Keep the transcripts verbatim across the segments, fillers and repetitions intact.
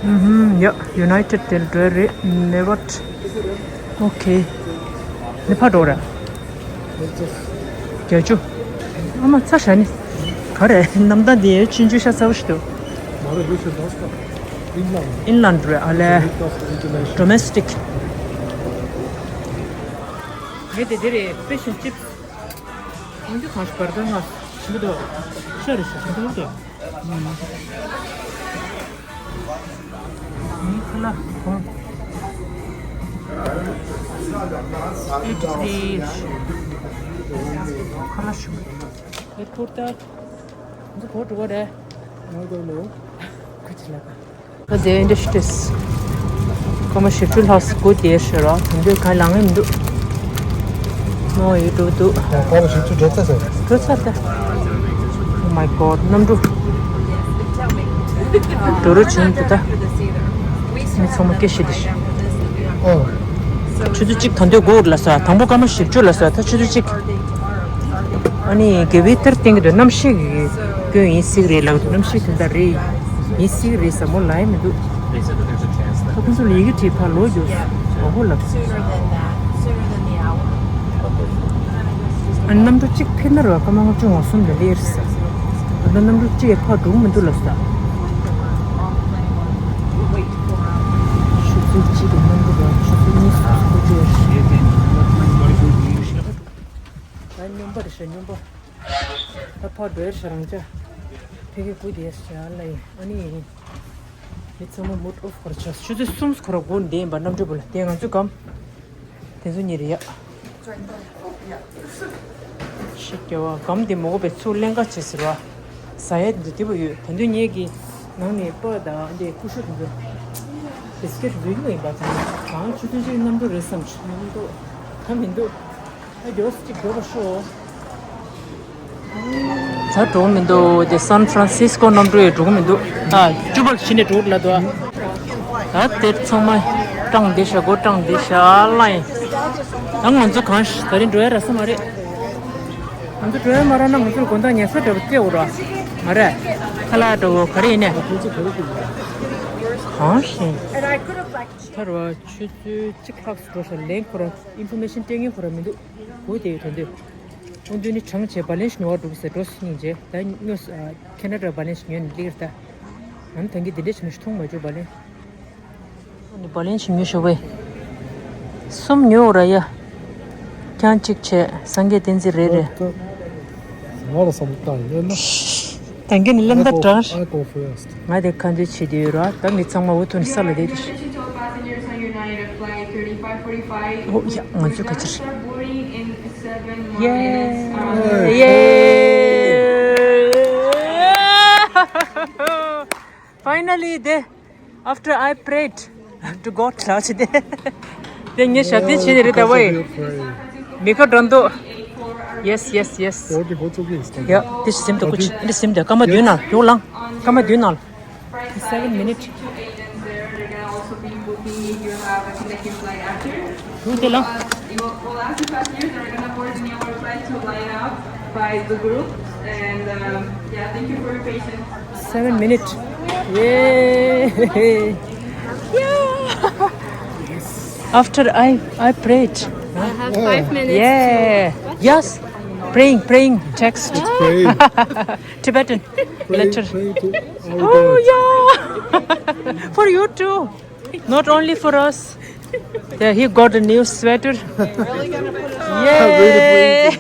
ཨུམ། ཡ། United དེར་འགྲོ་རེད། Marriott. Okay. ནི་ཕར་འགྲོ་ར། བརྒྱད་ཅུ། ཨ་མ་ཚ་ཞག་ནི། ག་རེ་གནམ་ཐང་འདི་ཆུང་ཆུང་ཤ་ཚ་བོ་ཞིག་འདུག Inland རེད་ཨ་ལས། Domestic. ངས་དེ་དེ་རེད། Fish and chips. ང་ཚོ་གང་ཞིག་བར་དོ་ང་ཞིམ་པོ་འདུག་ཤ་རེ་ཞིམ་པོ་འདུག་ཁ་ལག་གོང་། ཨེ་ཏི་ཁ་ལག་ཞིམ་པོ། ཨེར་པོར་ཊ་ད། ང་ཚོ་གོ་འགྲོ་བ་རེད། ང་ཚོ་ལོ། ཁ་ཅི་ལ་ཀ་ད་དེ་འདྲ་ཞིག་སྐར་མ་བཞི་བཅུ་ལྷག་སྒུག་བསྡད་ཤག་ར། དེ་འདྲ་གང་ལང་ངེ་མི་འདུག་ནོ་ཡོད་འགྲོ་འདུག་སྐར་མ་བཞི་བཅུ་འགྲོ་ཚར་ཟེར། འགྲོ་ཚར་ད། Oh my god གནམ་གྲུ། འགྲོ་རུ་བྱུང་འདུག་ད། མི་ཚང་མ་སྐད་བཤད་དེ་ཤག་ཨོ། ཆུ་ཚོད་གཅིག་ད་འདོད་དགོས་ལ་ས། དང་པོ་སྐར་མ་བཞི་བཅུ་ལ་ས། ད་ཆུ་ཚོད་གཅིག་ཨ་ནི་དགེ་བའི་ཐེར་བསྟན་གྱི་འདུག་གནམ་གཤིས་ཀྱི་སྐྱོན་ཡིན་སྲིད་རེད་ལབ་འདུག་གནམ་གཤིས་དེ་འདྲ་རེད། ཡིན་སྲིད་རེད་ཟེར་མོ་ལབ་ཡ་མི་འདུག་ད་ཁོང་ཚོ་ལ་ཡི་གེ་བྲིས་ཕར་ལོག་རྒྱུགས་མ་གོ་ལབ། ཨ་གནམ་གྲུ་གཅིག་འཕུར་ན་ར་སྐར་མ་ལྔ་བཅུ་ང་གསུམ་ལ་སླེབས་ཟེར། ད་ལྟ་གནམ་གྲུ་གཅིག་ཡང་ཕར་འགྲོ་གི་མི་འདུག་ལབ་ས། ཆུ་ཚོད་གཅིག་གི་གནམ་གྲུ་ར་ཆུ་ཚོད་གཉིས་སུ་འགྲོ་རྒྱུ་རེད། ད་སྨྱོན་པ་རེད་ཤག་སྨྱོན་པ། ད་ཕར་འགྲོ་ཡར་ཤག་རང་ཅག་ཕ་གི་སྒུག་བསྡད་ཤག་ལ་ཡིན། ཨ་ནི་མི་ཚང་མ་མུད་ཨོཕ་ཁོ་ར་ཆགས། ཆུ་ཚོད་གསུམ་ཁོ་ར་སྒུག་བསྡད་ཡིན་པ། གནམ་གྲུ་བུ་ལ་དེ་ང་ཚོའི་སྒམ་དེ་ཚོ་གཉིས་རེད་ཡ། ཤི་སྐྱོ་བ། སྒམ་དེ་མོ་གོ་པའི་ཚུར་ལེན་ཀ་བྱེད་ཟེར་བ། ཟ་ཡ་འདི་དེ་བ་ཡོད། ད་དུང་ངེད་ཀྱི་ནང་ནས་པ་དང་འདི་ཀུ་ཤུ་དེ་ཚོ་བི་སི་ཀེ་ཊི་འདུག་ཡོད་ཡིན་པ། ད་གང་ཆུ་ཚོད་གཅིག་གནམ་གྲུ་རེད་བསམ་བྱུང་མི་འདུག་ད་མི་འདུག་ཨ་རྒྱོ་སི་ཅིག་འགྲོ་བ་ཤོག་ད་འགྲོ་མི་འདུག་དེ་སན་ཧྥ་རན་སིས་ཀོ་གནམ་གྲུ་ཡང་འགྲོ་གི་མི་འདུག་ད་བཅུ་པ་ལ་ཕྱིན་ནས་འགྲོ་གི་ལ་འདུག་ད་དེ་ཚང་མ་སྲང་འདི་ཤག་སྒོ་སྲང་འདི་ཤག་ལ་ཡིན། ད་ང་ཚོ་གང་ཞིག་ད་རིང་འགྲོ་ཡ་རག་ས་མ་རེད། ང་ཚོ་འགྲོ་ཡ་མ་རག་ན་ང་ཚོར་དགོང་དག་ཉལ་ས་འདྲ་པོ་སྤྲད་འོ་ར། མ་རེད། ཁ་ལག་འདྲ་པོ་ག་རེ་ཡིན་ནས། གང་ཞིག་ད་རུང་ཆུ་ཚོད་གཅིག་ལྷག་ཙམ་འགྲོ་ཤག་ལན་ཁོ་ར་ཨིན་ཕོར་མེ་ཤན་སྤྲད་མཁན་ཁོ་ར་མི་འདུག་སྒུག་བསྡད་ཡོད་དོན་དུ། སྔོན་དུས་ནི་གྲངས་བྱས་བ་ལན་ཞིག་ཉོ་བར་འགྲོ་གི་ཟེར་འགྲོ་སྙིང་རྗེ། ད་སྔོན་ཁེ་ན་ཌ་བ་ལན་ཞིག་ཉོས་ནས་སླེབས་ད། ང་ནི་ད་གིན་འདི་འདྲ་ཞིག་མི་ཞིག་མཐོང་མ་བྱུང་བ་ལན། ཨ་ནི་བ་ལན་ཞིག་ཉོས་ཤོག་བས། གསུམ་ཉོ་ར་ཡ། རྐྱང་གཅིག་བྱས་སངས་རྒྱས་བསྟན་འཛིན་རེ་རེ། ང་ལ་བསམ་བློ་བཏང་ཡོད་ན། ད་གིན་ནི་ལམ་ད་དྲངས། I go first. ང་དེ་ཁ་འདོན་བྱེད་དུ་ཡོད་ར། ད་མི་ཚང་མ་འུ་ཐུག་ནས་ས་ལ་བསྡད་དེ། ཨོ་ཡ་ང་ཚོ་ག་ཅིར། ཡེ། ཡེ། Finally, they, after I prayed to God, ལབ་བྱས་ཏེ། དེ་ངས་ཞབས་བརྟན་བྱས་ནས་རེད་ད་བའི། མི་ཁ་འགྲོ་འདུག Yes, yes, yes. ཡ། དེ་སིམ་དུ་ཀུ་ཅི། དེ་སིམ་དུ་སྐར་མ་བདུན་ནང་ཡོང་ལང་། སྐར་མ་བདུན་ནང་། Seven minutes. Through the long. Seven minutes. Yay! Yeah! After I, I prayed. I have five minutes. Yeah. Yes. Praying, praying text. Tibetan letter. Oh, yeah. For you too. Not only for us. Yeah, he got a new sweater. Yay!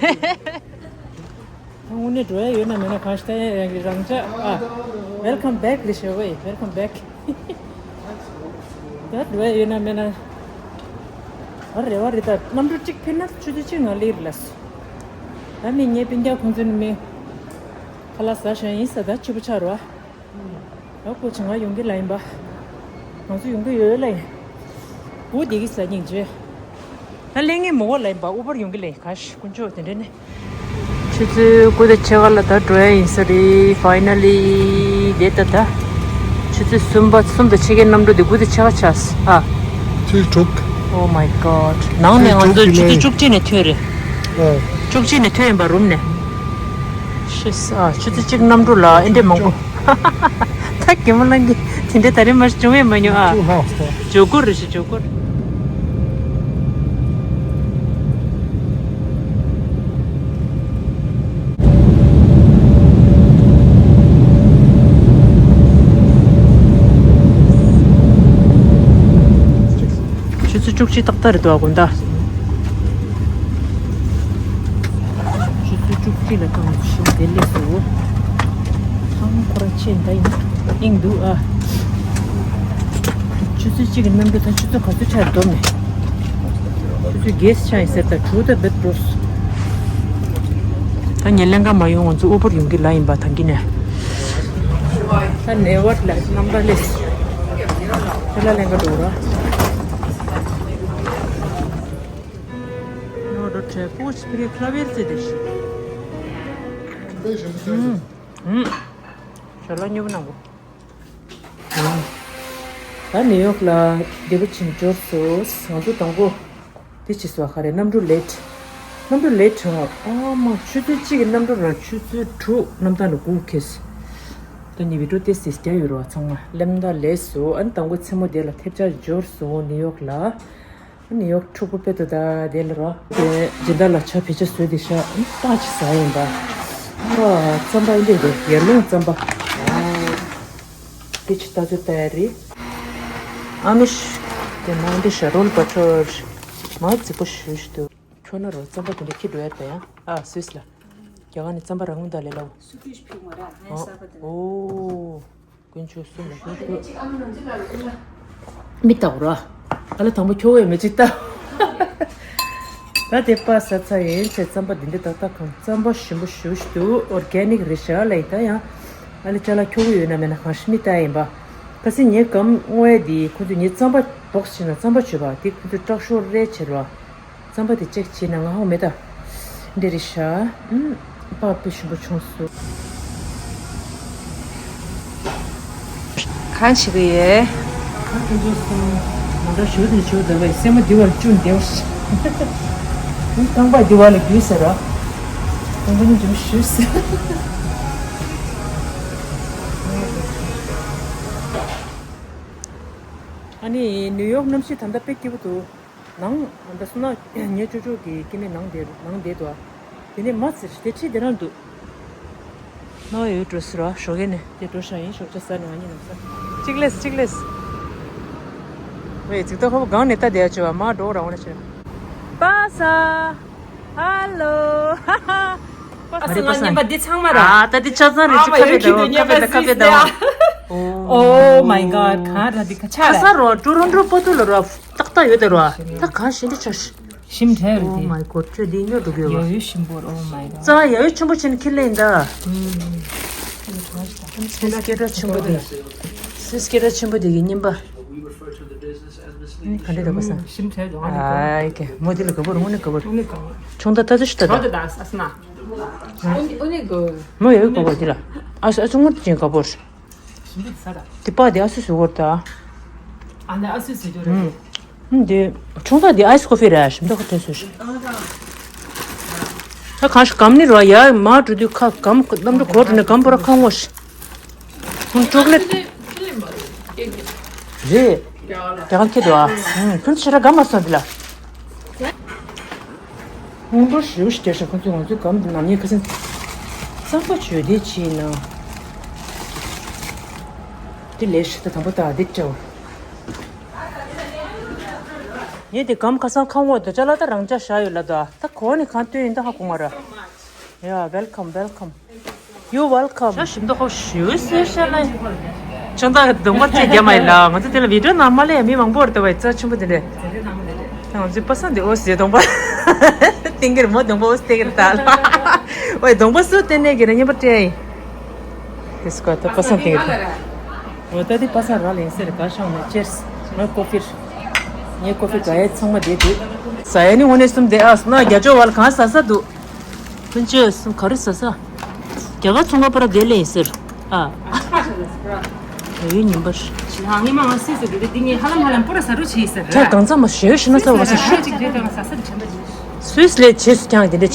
དངོས་གནས་འགྲོ་ཡ་ཡོད་ན་མེད་ན་གང་ཞིག་ད་ཡ་རང་ཅག་ཨ། Welcome back རེད་ཤག་ཝེ། Welcome back. ད་འགྲོ་ཡ་ཡོད་ན་མེད་ན། ཨ་རེ་བ་རེད་ད། གནམ་གྲུ་གཅིག་འཕུར་ན་ཆུ་ཚོད་གཅིག་ནང་སླེབས་རེད་ལ། ད་མི་ངའི་སྤུན་ཀྱག་ཁོང་ཚོ་ནི་མི་ཁ་ལག་ཟ་བཞིན་ཡིན་ས། ད་ཕྱི་པོ་ཆགས་རོ། ཨ་ཁོ་ཆ་ང་ཡོང་གི་ལ་ཡིན་པ། ང་ཚོ་ཡོང་གི་ཡོད་ལ་ཡིན། བུ་བསྡད་ཀྱི་ས་སྙིང་རྗེ། ད་ལས་ངན་མོ་བ་ལ་ཡིན་པ། ཨུ་བར་ཡོང་གི་ལ་ཡིན། ག་ཤི་དཀོན་མཆོག་དེ་འདྲ་ནི། ཆུ་ཚོད་དགུ་དང་ཕྱེད་ཀ་ལ་ད་འགྲོ་ཡ་ཡིན་ས་རེད། Finally དེ་ད་ད། ཆུ་ཚོད་གསུམ་པ་གསུམ་དང་ཕྱེད་ཀའི་གནམ་གྲུ་དེ་དགུ་དང་ཕྱེད་ཀ་ཆགས་ཨ། ཆུ་ཚོད་དྲུག Oh my god ནང་ནས་ང་ཚོ་ཆུ་ཚོད་བཅུ་གཅིག་ནས་ཐོན་རེད། ཨ། བཅུ་གཅིག་ནས་ཐོན་ཡིན་པ་རུམ་ནས། ཤི་ས། ཆུ་ཚོད་གཅིག་གནམ་གྲུ་ལ་ཨེ་འདྲས་མང་པོ། ད་གད་མོ་ལངས་ཀྱི་ འདི་ད་རེས་མར་བྱུང་བས་མ་མྱོང་ཨ། ཅུ་ཧོ་སྟོ། ཇོ་གོར་རེད་ཤི་ཇོ་གོར། ཆུ་ཚོད་བཅུ་གཅིག་ཏག་ཏག་རེད་འདུག་ཨ་དགོང་དག་ཆུ་ཚོད་བཅུ་གཅིག་ལ་བཏང་ཞིང་དེ་ལས་སུ། ཧང་ཁོ་ར་ཆེ་འདྲ་ཡིན། ཨིང་འདུག་ཨ། ཆུ་ཚོད་གཅིག་གི་གནམ་གྲུ་ད་ཆུ་ཚོད་ག་ཚོད་ཆགས་འགྲོ་མེད། ཆུ་ཚོད་བརྒྱད་ཆགས་ཡིན་ཟེར་ད་དྲུག་ད་བེད་འགྲོ། ད་ངས་ལེན་ག་མ་ཡོང་ང་ཚོ་ཨུ་བར་ཡོང་གི་ལ་ཡིན་པ་ཐང་གི་ནས། ད་ནེ་ཝར་ལ་རྣམ་པ་ལས། ཁྱོད་ལ་ལེན་ག་འགྲོ་ར། ནོ་ཌོ་ཊྲེ་པོ་ཆི་ཕི་ཁ་ལ་བེར་ཙེ་དེ་ཤི། ཨུམ། ཨུམ། ཞོ་ལོ་ཉོབ་ནང་གོ། ཨུམ། ད་ནིའུ་ཡོག་ལ་བདེ་པོ་ཕྱིན་འབྱོར་སོ། ང་ཚོ་དང་པོ། དེ་ཕྱིས་སོ་ག་རེ་གནམ་གྲུ་ལེཊ། གནམ་གྲུ་ལེཊ་བྱུང་བ། ཨ་མ་ཆུ་ཚོད་གཅིག་གི་གནམ་གྲུ་རང་ཆུ་ཚོད་དྲུག་གནམ་ཐང་ལ་སྒུག་ཁེལ། ད་ནི་བི་ཌིའོ་ཏེ་སི་རྒྱ་ཡོད་རོ་ཚང་མ་ལེམ་ད་ལས་སོ། ཨ་ནི་དང་པོ་མཚན་མོ་དེ་ལ་ཐེབས་ཆག་འབྱོར་སོ་ནིའུ་ཡོག་ལ། ནིའུ་ཡོག་འཁྲུག་པོ་དཔེ་ཏོ་ད་དེ་ལ་རོ། དེ་སྦྱིན་བདག་ལ་ཆ་བེད་སྤྱོད་བཟོས་དེ་ཤ་ཏག་ཅིག་ཟ་ཡིན་པ། ཨ་རྩམ་པ་ཨིན་དེ་རེད་ཡར་ཀླུང་རྩམ་པ། དེ་ཆི་ཏག་ཏག་ད་ཡ་རེད། ཨ་མི་ཤ། དེ་མ་འདི་ཤ་རོལ་བ་ཆོར། མ་རྫིག་པོ་ཞུ་ཞུ་དུ། ཁྱོད་ན་རོ་རྩམ་པ་དེ་འདྲ་ཁྱི་འགྲོ་ཡ་ད་ཡ། ཨ་སུས་ལ། རྒྱ་གར་ནས་རྩམ་པ་རག་མི་འདུག་ལས་སླ་བོ། སུ་ཕིས་ཕིག་མ་ར་ངའི་ས་པ་དེ། ཨོ། དཀོན་མཆོག་གསུམ་ལ་ཞུགས་དགོས། མི་ལྟ་བུ་ར། ཨ་ལ་དང་པོ་ཁྱོ་བོས་མི་ཅིག་ལྟ། ད་དེ་པ་ས་ཚ་ཡན་ཆད་རྩམ་པ་འདི་འདྲ་ཏག་ཏག་གང་རྩམ་པ་ཞིམ་པོ་ཞུ་ཞུ་འདུག་ཨོར་གེ་ནིག་རེད་ཤག་ལ་ཡིན་ད་ཡང་། ཨ་ལ་ཅ་ལག་ཁྱོ་བོ་ཡོད་ན་མེད་ན་གང་ཤི་མི་ལྟ་ཡིན་པ། ཁ་སང་ངའི་སྒམ་སྔོ་ཡ་འདི་ཁོ་ཚོས་ངའི་རྩམ་པ་བོགས་བྱས་ན་རྩམ་པ་བྱོས་པ་འདི་ཁོ་ཚོས་སྐྲག་ཤོར་རེད་བྱེད་རོགས། རྩམ་པ་དེ་ཅེག་བྱས་ན་ང་ཧོ་མེད་ད། འདི་རེད་ཤག་ཨུམ། པགས་པའི་ཞིམ་པོ་བྱུང་སོང་། གང་བྱེད་ཀྱི་ཡོད། ཁ་ཁྱོད་ཚོ་སོང་། མ་འདྲ་ཞུ་དེ་ཞུ་བསྡད་པའི་སེན་མོ་འདི་བར་བཅུ་འདེབས། ཨུམ། རྐང་པ་འདི་བར་ལ་རྒྱུས་ཟེར་ར། རྐང་པ་གཉིས་འཇུམ་ཞུས་ཟེར། ཨ་ནི་ནིའུ་ཡོག་གནམ་གཤིས་ད་ལྟ་དཔེ་སྐྱིད་པོ་འདུག་ནང་ད་སོང་ན་ངའི་ཅོ་ཅོ་གི་སྐྱེ་དམན་ནང་དེ་ནང་བསྡད་འདུག་དེ་ནས་མ་ཚེ་དེ་ཁྲིད་དེ་རང་འདུག་ནོ་ཡོད་འགྲོ་ཟེར་བ་ཞོགས་ཀས་ནས་དེ་འགྲོ་ཤག་ཡིན་ཞོགས་ཇ་ཟ་ནས་ང་གཉིས་ནང་ས་གཅིག་ལེས་གཅིག་ལེས། ཝེ་ཅིག་ཏོ་ཁོ་བོ་སྒང་ནས་ལྟ་བསྡད་ཡ་བྱོས་བ་མ་འགྲོ་རང་ངོ་ན་བྱོས། པ་ས། ཧ་ལོ། ཧ་ཧ། ཨ་སི་ང་ཉན་པ་འདི་ཚང་མ་ར། ཨ་ད་འདི་ཆ་ཚང་རེད་ཅི་ཁ་བེ་ད་ཁ་བེ་ད་ཁ་བེ་ད། Oh my god གང་ར་འདི་ཁ་ཆ་ར། ཁ་ས་རོ་ཀྲུ་རོན་ཀྲུ་པོ་ཏུ་ལ་རོ་ཏག་ཏག་ཡོད་ད་རོ། ད་གང་ཤི་འདི་ཆ་ཤི། ཞིམ་ཁྲལ་རེད། Oh my god ཁྱོད་འདི་ཉོ་འགྲོ་གི་ཡོད་ར། ཡོད་ཞིམ་པོ་ར། Oh my god རྩ་ཡ་ཡོད་ཆེན་པོ་ཆེན་ཁྱི་ལེན་ད། སིས་ཀེ་ར་ཆེན་པོ་འདི། སིས་ཀེ་ར་ཆེན་པོ་འདི་གི་རྙིང་པ། ག་འདྲ་འདུག་པ་སང་། ཞིམ་ཁྲལ་རེད། ཨ་ཀེ་མོ་འདི་ལ་ག་པོ་ར་དངོས་གནས་ག་པོ་ར། ཆུང་ད་ད་ཚོད་ཤི་ད་ད། ཨ་སི་ན། མོ་ཡ་ཡོད་ག་པོ་འདི་ལ། ཨ་སི་ཨ་སི་དངོས་ཅན་ག་པོ་ར། ཞིམ་པོ་ཟ་ར། དེ་པ་དེ་ཨ་སི་ཟེར་གོ་ར་ད། ཨ་ནི་ཨ་སི་ཟེར་གོ་ར། ཨུམ། འདི་ཆུང་ད་འདི་ཨའི་སི་ཀོ་ཕི་ར་ཞིམ་ད་ཁོ་ཐོན་སོ་ཞིམ། ད་གང་ཞིག་གམ་ནི་རོ་ཡ་མ་འགྲོ་དུས་ཁ་གམ་གནམ་གྲུ་གོ་འགྲོ་ནས་གམ་པོ་ར་ཁ་ངོ་ཞིག་ཁོང་ཅོག་ལེ་ཊི། རེད། དེ་གང་ཁེ་འདུག་ཨ། ཁོང་ཕྱིར་ར་གམ་མ་སོང་འདི་ལ། སྔོན་པོ་ཞེ་པོ་ཞིག་རྒྱག་ཤག་ཁོང་ཚོས་ང་ཚོའི་གམ་འདི་ནམ་ཉེ་ཁ་སང་རྩམ་པ་བྱོས་དེ་ཕྱིན་ན། དེ་ལས་ཤི་ད་དང་པོ་ད་འདི་བཅའ། ངས་དེ་གམ་ཁ་སང་ཁ་ངོ་དེ་ཅ་ལག་ད་རང་ཅག་བཞག་ཡོད་ལ་ད་ད་གོ་ནི་གང་སྟོན་ཡིན་ད་ཧ་གོ་མ་ར། Yeah welcome welcome. You welcome. ཤ་ཞིམ་མདོག་ཁ་ཞུ་སེ་ཤ་ལ། ཆང་ད་གདོང་པ་ཅིག་རྒྱ་མ་ཡིན་ལ་ང་ཚོ་དེ་ལ་བི་ཌིའོ་ནང་མ་ལས་ཡ་མི་མང་པོ་བར་དུ་བ་རྩ་ཆེན་པོ་དེ་འདྲས། ང་ཚོའི་པ་སངས་དེ་ཨོ་སི་གདོང་པ། ཏིང་གིར་མོ་གདོང་པ་ཨོ་སི་ཏེ་གིར་ད་ལ། ཝེ་གདོང་པ་སུ་ཏེ་ནེ་གིར་ཉན་པ་ཏྲེ་ཨི། དེ་སྐོར་ད་པ་སངས་ཏིང་གིར། ཝེ་ད་དེ་པ་སངས་ར་ལེན་སེར་ག་ཤང་ནེ་ཅེར་སི། ང་ཀོ་ཕིར། ངའི་ཀོ་ཕི་ག་ཡའི་ཚང་མ་དེ་དུས། ས་ཡ་ནི་འོ་ནེ་གསུམ་དེ་ཨ་སྣ་རྒྱ་ཅོ་བལ་གང་ས་ས་འདུག་ཀུན་སྤྱོད་གསུམ་ག་རེ་ཟ་ས། རྒྱ་གར་ཚོང་ཁང་པ་ར་དེ་ལེན་ཟེར། ཨ། ཡོད་ཉིན་པར། ང་ངི་མ་ང་སུས་ཟེར་དེ་དེ་ངས་ཧ་ལམ་ཧ་ལམ་པོ་ར་ཟ་རུ་བྱེད་ཟེར། ཁྱེད་གང་ཚང་མ་ཞེ་ཞེ་ན་ས་བ་ས་ཤུ། སུས་ལས་བྱེད་སུ་ཀྱང་དེ་འདྲ་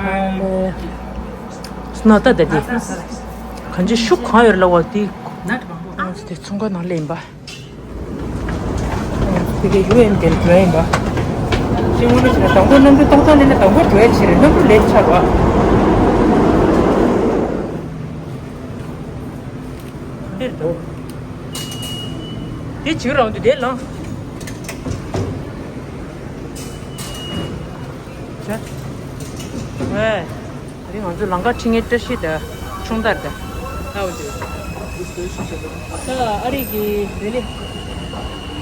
བྱེད། སྣ་ད་ད་དེ། གང་ཅི་ཤུགས་གང་ཡོད་ལ་བ་དེ། ང་ཚོ་དེ་ཚོང་ཁང་ནང་སླེབས་ཡིན་པ། དེ་གའི་ཡུ་ཨེན་དེར་འགྲོ་ཡིན་པ། ཅི་ངོ་མ་ཞིག་ལ་དང་པོ་གནམ་གྲུ་ཏག་ཏག་སླེབས་ན་དང་པོ་འགྲོ་ཡ་ཆེ་རེད། གནམ་གྲུ་ལེ་ཆགས་པ། འདིར་འགྲོ། དེ་བྱིའུ་རང་དུ་དེ་ལངས། ཅེ། ཝེ། ད་རིང་ང་ཚོ་ལམ་ཁ་ཁྲིད་མཁན་བཀྲ་ཤིས་དང་ཁྲུང་ཐར་དང་། ཨ་འོ་དེ། ད་ཨ་རི་གི་རི་ལི།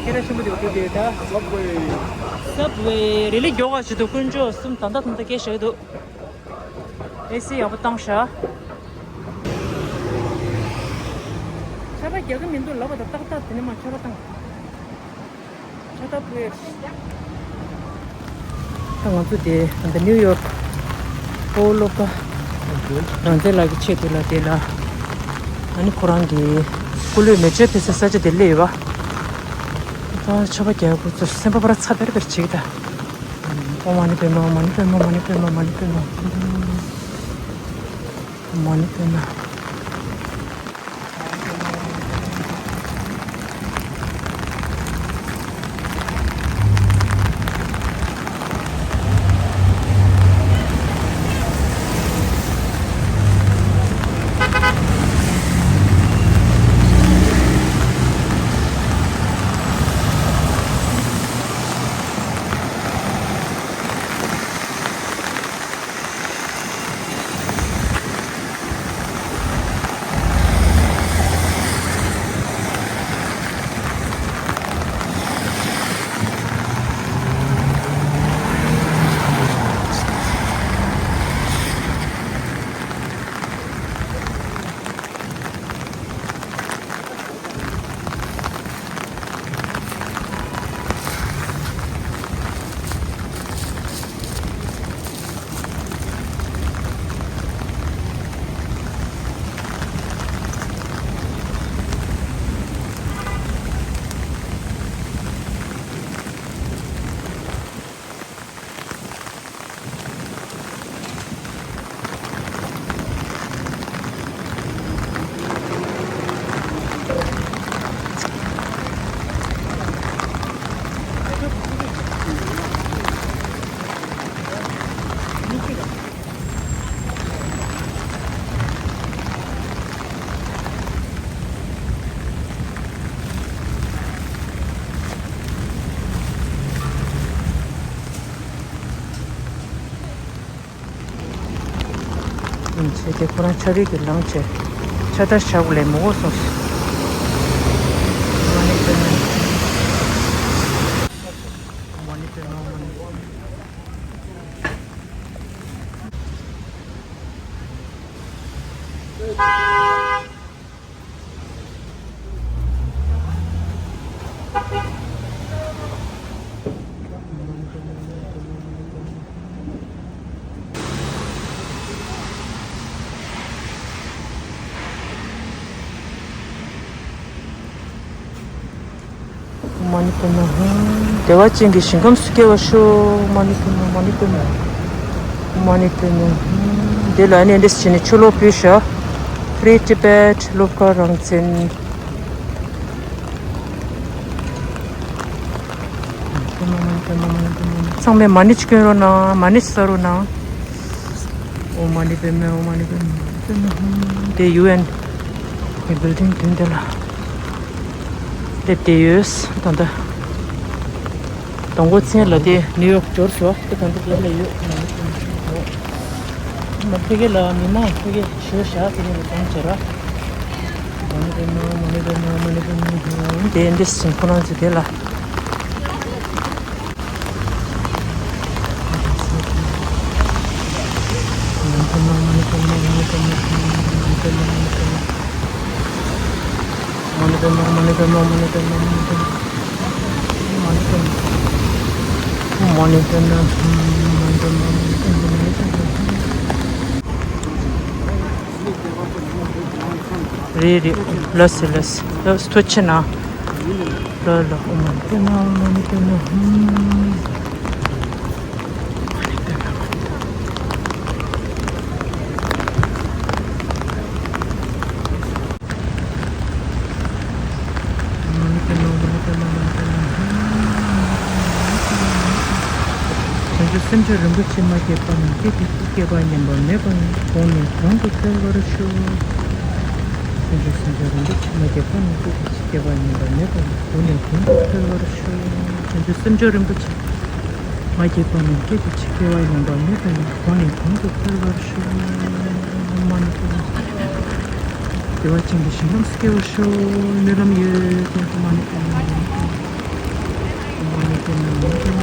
སྐད་གྲགས་ཆེན་པོ་དེ་འགྲོ་གི་ཡོད་ད། སབ་ཝེ། སབ་ཝེ་རི་ལི་མགྱོགས་པ་ཞིག་འདུག་དཀོན་མཆོག་གསུམ། ད་ལྟ་ད་ལྟ་སྐད་བཞག་གི་འདུག་ཨེ་སི་ཡག་པོ་བཏང་ཤག་ཆར་པ་རྒྱག་གི་མི་འདུག་ལབ་པ་དང་ཏག་ཏག་དེ་ནས་མར་ཆར་པ་བཏང་། ཆར་པ་ཕོད། ད་ང་ཚོ་དེ་ད་ནིའུ་ཡོག་ཕོ་ལོ་ཀ་རང་བཙན་ལགས་ཀྱི་ཆེད་དུ་ལ་དེ་ལ། ཨ་ནི་ཁོ་རང་གི་སྐུ་ལུས་མེ་མཆོད་ཕུལ་སའི་ས་ཆ་དེ་སླེབས་ཡོད་པ། ད་ཆར་པ་རྒྱག་ཁོ་ཚོ་སེམས་པ་པར་ཚ་བེར་བེར་བྱེད་ཀྱི་ད། ཨོཾ་མ་ཎི་པདྨེ། ཨོཾ་མ་ཎི་པདྨེ། ཨོཾ་མ་ཎི་པདྨེ། ཨོཾ་མ་ཎི་པདྨེ། ཨོཾ་མ་ཎི་པདྨེ། ཡིན་ཚེ་དེ་ཁོ་རང་ཆ་རིག་གི་ལངས་བྱས། ཆ་ད་ཞག་ལས་མོ་གོ་སོང་སོང་། མ་ཎི་པདྨེ། མ་ཎི་པདྨེ། མ་ཎི་པདྨེ། མ་ཎི་པདྨེ་ཧཱུྃ། བདེ་བ་ཅན་གྱི་ཞིང་ཁམས་སུ་སྐྱེ་བར་ཤོག་མ་ཎི་པདྨེ། མ་ཎི་པདྨེ། མ་ཎི་པདྨེ་ཧཱུྃ། དེ་ལ་ཨ་ནི་འདྲས་བྱས་ནས་ཆུ་ལོག་ཕུལ་ཤག Free Tibet། སློབ་གར་རང་བཙན། ཚང་མས་མ་ཎི་ཅིག་སྐྱོན་རོགས་གནང་། མ་ཎི་ཅིག་ཟ་རོགས་གནང་། ཨོཾ་མ་ཎི་པདྨེ། ཨོཾ་མ་ཎི་པདྨེ། དེ་ཡུ་ཨེན་གྱི་བིལ་ཌིང་མདུན་དེ་ལ་སླེབས་བསྡད་ཡོད། ད་ལྟ་དང་པོ་མཚན་ལ་དེ་ནིའུ་ཡོག་འབྱོར་སོང་། དེ་གང་དུ་སླེབས་ལ་ཡོད། མ་ཕ་གི་ལ་མི་མང་ཕ་གི་ཞོ་བཞག་དེ་ནས་ལ་གང་བྱེད་ར། མ་ཎི་པདྨེ། མ་ཎི་པདྨེ། མ་ཎི་པདྨེ། དེ་འདྲས་ཞིག་ཁོ་རང་ཚོ་དེ་ལ། རེད་རེད། ལགས་སོ་ལགས་སོ། ལགས་སོ། ཐུགས་རྗེ་གནང་། ལགས་ལགས། ཨོཾ་མ་ཎི་པདྨེ། ཨོཾ་མ་ཎི་པདྨེ། སེམས་མཆོག་རིན་པོ་ཆེ་མ་སྐྱེས་པ་རྣམས་སྐྱེ་དུས་སུ་སྐྱེ་བ་ཉམས་པ་མེད་པ་ཡིན། གོང་ནས་གོང་དུ་འཕེལ་བར་ཤོག། སེམས་མཆོག་སེམས་མཆོག་རིན་པོ་ཆེ་མ་སྐྱེས་པ་རྣམས་སྐྱེ་དུས་སུ་སྐྱེ་བ་ཉམས་པ་མེད་པ་ཡིན། གོང་ནས་གོང་དུ་འཕེལ་བར་ཤོག། སེམས་མཆོག་སེམས་མཆོག་རིན་པོ་ཆེ་མ་སྐྱེས་པ་རྣམས་སྐྱེ་དུས་སུ་སྐྱེ་བ་ཉམས་པ་མེད་པ་ཡིན། གོང་ནས་གོང་དུ་འཕེལ་བར་ཤོག། ཨོཾ་མ་ཎི་པདྨེ། བདེ་བ་ཅན་གྱི་ཞིང་ཁམས་སུ་སྐྱེ་བར་ཤོག། སྨོན་ལམ་ཡོད་དེ། ཨོཾ་མ་ཎི་པདྨེ། ཨོཾ་མ་ཎི་པདྨེ།